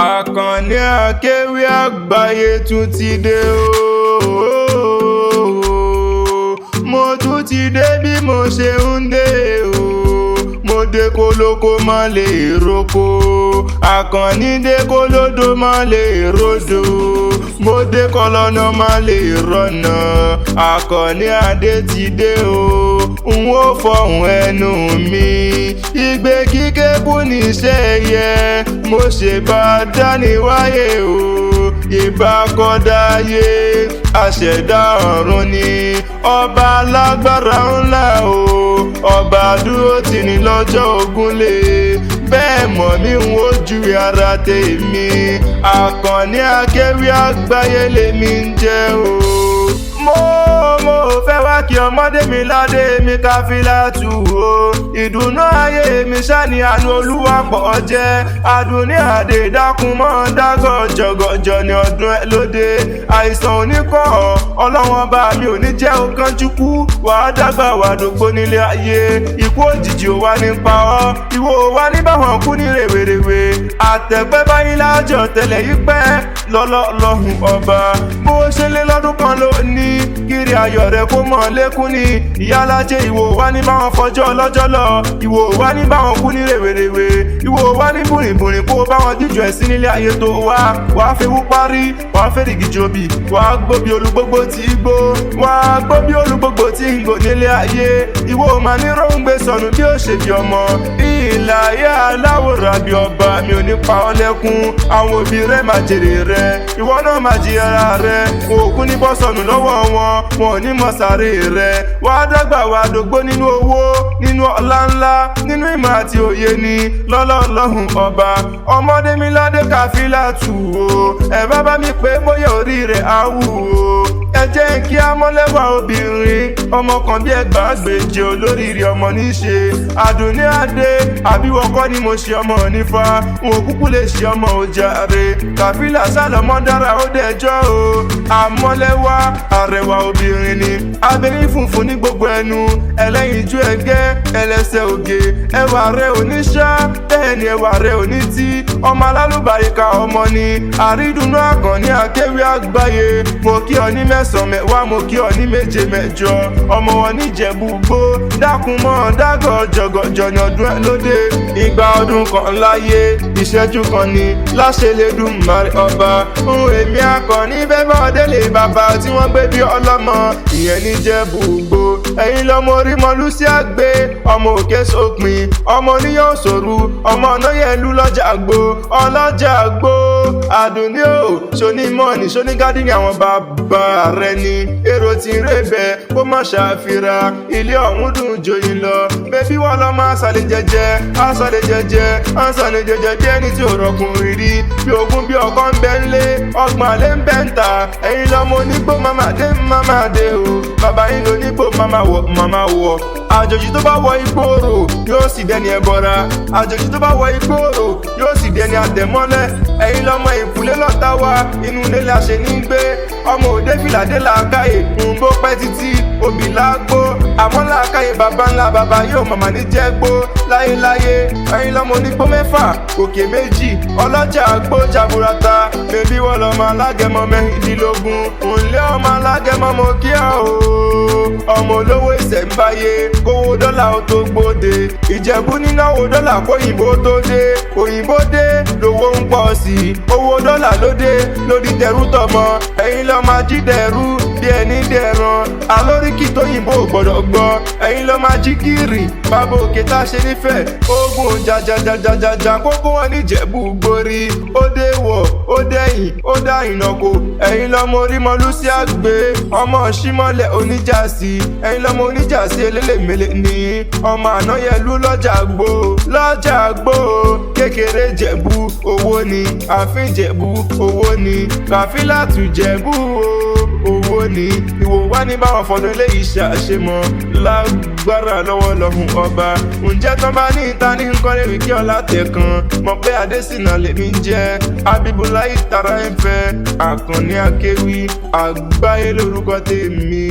Àkànní Akéwì àgbáyé tún ti dé o. Mo tún ti dé bí mo ṣe ń dé o. Mo dé kólókó mọ́ lè roko. Àkànní dé kólódó mọ́ lè rodò. Mo dé kọlọ́nà mọ́ lè rọ̀nà. Àkànní Adé ti dé o. N ó fọhùn ẹnu mi. Igbe kíké kú níṣẹ́ ẹyẹ. Mo ṣe bá dání wáyé o. Ìbá kọ́dáyé, àṣẹ̀dá ọ̀run ni. Ọba alágbára ńlá o. Ọba dúró tì ní lọ́jọ́ ogúnlé. Bẹ́ẹ̀ mọ̀ mí ń wojú ara tèmi. Àkànní Akéwì àgbáyé lèmi ń jẹ́ o. Mo fẹ́ wá kí ọmọdé mi ládé mi Káfílátù o. Ìdùnnú ayé mi ṣáni àánú Olúwa pọ̀ jẹ́. Àdùnní àdè dákun mọ́ dágọ̀ jọ̀gọ̀jọ̀ ní ọdún ẹ lóde. Àìsàn oníkọ̀ ọlọ́wọ́n bá mi ò ní jẹ́ òkànjú kú. Wàá dàgbà wàá dògbò nílé ayé. Ikú òjijì ò wá nípa ọ́. Ìwọ ò wá ní báwọn kú ní rèwerèwe. Àtẹ̀pẹ́ báyìí lájọ tẹ̀lẹ̀ yí pẹ́ lọ́lọ́lọ́hùn ọba. Bó ṣe lé lọ́dún kan ló ní kiri ayọ̀ rẹ kó mọ̀ lékún ni. Ìyálájẹ ìwò wá ní báwọn fọjọ́ ọlọ́jọ́ lọ. Ìwò wá ní báwọn kú ní rèwerèwe. Ìwò wá ní bùrìnbùrìn kó báwọn jíjọ ẹ̀sìn nílé ayé tó wá. Wàá fewú parí, wàá fèrègì jòbì, wàá gbó bí olúgbógbó tí gbó. Wàá gbó bí olúgbógbó tí ń gbò nílé ayé. Ìwò máa ní róńgbé sọnù bí ó ṣe bí ọmọ. Ìlàyé aláwòrán àbí ọba mi ò ní pa ọ́ lẹ́kún. Àwọn òbí rẹ máa jèrè rẹ, ìwọ náà máa jẹ ara rẹ. Òkú ní bọ́ sọnù lọ́wọ́ wọn, wọn ò ní mọ sàárè rẹ. Wàá dàgbà wàá dògbó nínú owó, nínú ọlá ńlá, nínú ìmọ̀ àti òye ni lọ́lọ́lọ́hùn ọba. Ọmọdé mi ládé Káfílátù o. Ẹ bá bá mi pé bóyá orí rẹ̀ á wù o. Ẹ jẹ́ kí á mọ́lẹ́wà obìnrin, ọmọ kan bí ẹgbàágbèje olóríire ọmọ níṣe. Àdùnní Adé, àbíwọ kọ́ ni mo ṣe ọmọ nífa, n ò kúkú lè ṣe ọmọ òjàre. Kàfílà sálọmọ dára ó dẹjọ́ o. Àmọ́lẹ́wà àrẹwà obìnrin ni. Abẹ́yín funfun ní gbogbo ẹnu, ẹlẹ́yinjú ẹgẹ́, ẹlẹ́sẹ̀ òge. Ẹwà rẹ ò ní ṣá, bẹ́ẹ̀ ni ẹwà rẹ ò ní tí. Ọmọ alálùbáríkà ọmọ ni. Àrídùnnú Àkànní Akéwì àgbáyé. Mo kí ọ ní mẹ́sàn-án mẹ́wàá, mo kí ọ ní méje mẹ́jọ. Ọmọ wọn níjẹ̀bú gbó, dákun mọ́ dágọ̀ jọ̀gọ̀jọ̀ ní ọdún ẹ lóde. Ìgbà ọdún kan láyé, ìṣẹ́jú kan ni láṣẹ lè dùn mari ọba. Ń èmi Àkànní fẹ́ bá ọdẹ lè bàbá tí wọ́n gbé bí ọlọ́mọ, ìyẹn níjẹ̀bú gbó. Ẹ̀yin lọmọ orí mọlú sí àgbé, ọmọ òkè sópin, ọmọ oníyàn sòrú, ọmọ ọ̀nàyẹ̀lú lọ́jà gbó, ọlọ́jà gbó. Àdùnní o, ṣoní mọ́ọ̀nì, ṣoní gádìní àwọn bàbá rẹ ni. Èrò tí ń rébẹ̀ kó má ṣàfihàn, ilé ọ̀hún dùn joyin lọ. Bébí wọn lọ máa sàlẹ̀ jẹjẹ, á sàlẹ̀ jẹjẹ, á sàlẹ̀ jẹjẹ bí ẹni tí ò rọkùnrin rí. Bí ogún bí ọkọ ń bẹ ńlé, ọgbọ̀n àlẹ́ ń bẹ ń ta. Ẹ̀yin lọmọ onígbò máma dé máma dé o. Bàbá yín lónígbò máma wọ̀ máma wọ̀. Àjòjì tó bá wọ ìgboro yóò sì dẹni ẹbọra. Àjòjì tó bá wọ ìgboro yóò sì dẹni àtẹ̀mọ́lẹ̀. Ẹ̀yin lọmọ ìkúlé lọ́tà wa, inú ilé la ṣe ní gbé. Ọmọ òde fìlàdé làákàyè, ń bó pẹ́ títí, obì lágbo. Àmọ́ làákàyè bàbá ńlá bàbá yóò màmá ní jẹ́ gbó láyéláyé. Ẹ̀yin lọmọ onígbó mẹ́fà, òkè méjì, ọlọ́jà àgbó jaburata. Bébí wọ́n lọmọ alágẹmọ mẹ́rìndínlógún. Òǹlé ọmọ alágẹmọ mo kí ọ o. Ọmọ olówó ìṣẹ̀ǹbáyé, kówó dọ́là ó tó gbóde. Ìjẹ̀bú nínáwó dọ́là kóyìnbó tó dé. Òyìnbó dé, lówó ń pọ̀ sí i. Owó dọ́là ló dé, lórí tẹrú tọmọ. Ẹ̀yin lọ máa jí dẹrú bí ẹni dẹran. Alóríkì tóyìnbó ò gbọ́dọ̀ gbọ́. Ẹ̀yin lọ máa jí kiri, bàbá òkè tá a ṣe nífẹ̀ẹ́. Ogun jajajajajaja kókó wọn níjẹ̀bú gborí. Ó dé wọ̀, ó dẹ̀yìn, ó dá ìnàkó. Ẹ̀yin lọmọ orí mọlú sí àgbẹ̀. Ọmọ ṣímọ́lẹ̀ oníjàsí. Ẹ̀yin lọmọ oníjàsí elélémele ní. Ọmọ ànáyẹlú lọ́jà gbó, lọ́jà gbó. Kékeré jẹ̀bú owó ni, àfin jẹ̀bú owó ni, Kàfílátù jẹ̀bú owó ni. Ìwò wá ní báwọn fọdún eléyìí ṣàṣemọ lágbára lọ́wọ́ lọ́hùn ọba. Ǹjẹ́ tán bá ní ìta ní nǹkan lè rí kí ọlá tẹ̀ kan. Mọ̀ pé Adésínà lèmi jẹ́, Abíbúláyì tara ń fẹ́, Àkànní Akéwì àgbáyé lórúkọ tèmi.